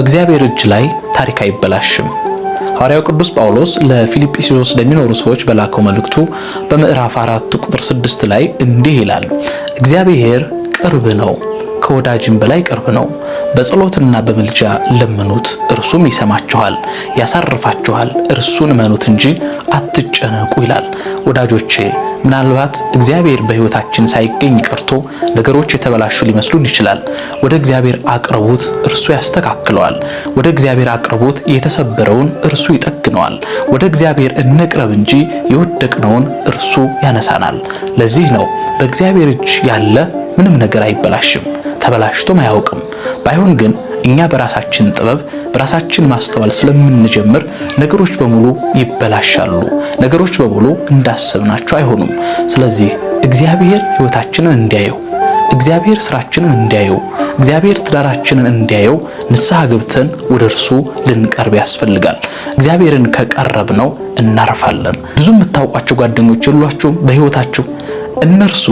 በእግዚአብሔር እጅ ላይ ታሪክ አይበላሽም። ሐዋርያው ቅዱስ ጳውሎስ ለፊልጵስዩስ ለሚኖሩ ሰዎች በላከው መልእክቱ በምዕራፍ 4 ቁጥር 6 ላይ እንዲህ ይላል፣ እግዚአብሔር ቅርብ ነው፣ ከወዳጅም በላይ ቅርብ ነው። በጸሎትና በምልጃ ለምኑት፣ እርሱም ይሰማችኋል፣ ያሳርፋችኋል። እርሱን እመኑት እንጂ አትጨነቁ ይላል። ወዳጆቼ፣ ምናልባት እግዚአብሔር በሕይወታችን ሳይገኝ ቀርቶ ነገሮች የተበላሹ ሊመስሉን ይችላል። ወደ እግዚአብሔር አቅርቡት፣ እርሱ ያስተካክለዋል። ወደ እግዚአብሔር አቅርቡት፣ የተሰበረውን እርሱ ይጠግነዋል። ወደ እግዚአብሔር እንቅረብ እንጂ የወደቅነውን እርሱ ያነሳናል። ለዚህ ነው በእግዚአብሔር እጅ ያለ ምንም ነገር አይበላሽም፣ ተበላሽቶም አያውቅም። ባይሆን ግን እኛ በራሳችን ጥበብ በራሳችን ማስተዋል ስለምንጀምር ነገሮች በሙሉ ይበላሻሉ። ነገሮች በሙሉ እንዳሰብናቸው አይሆኑም። ስለዚህ እግዚአብሔር ሕይወታችንን እንዲያየው፣ እግዚአብሔር ስራችንን እንዲያየው፣ እግዚአብሔር ትዳራችንን እንዲያየው ንስሐ ገብተን ወደ እርሱ ልንቀርብ ያስፈልጋል። እግዚአብሔርን ከቀረብነው እናርፋለን። ብዙ የምታውቋቸው ጓደኞች የሏችሁም በሕይወታችሁ? እነርሱ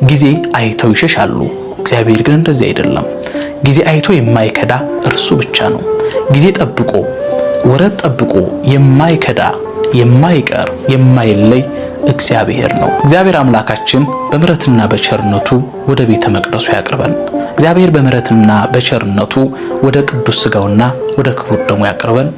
ጊዜ አይተው ይሸሻሉ። እግዚአብሔር ግን እንደዚህ አይደለም። ጊዜ አይቶ የማይከዳ እርሱ ብቻ ነው። ጊዜ ጠብቆ፣ ወረት ጠብቆ የማይከዳ፣ የማይቀር፣ የማይለይ እግዚአብሔር ነው። እግዚአብሔር አምላካችን በምሕረትና በቸርነቱ ወደ ቤተ መቅደሱ ያቅርበን። እግዚአብሔር በምሕረትና በቸርነቱ ወደ ቅዱስ ሥጋውና ወደ ክቡር ደሙ ያቅርበን።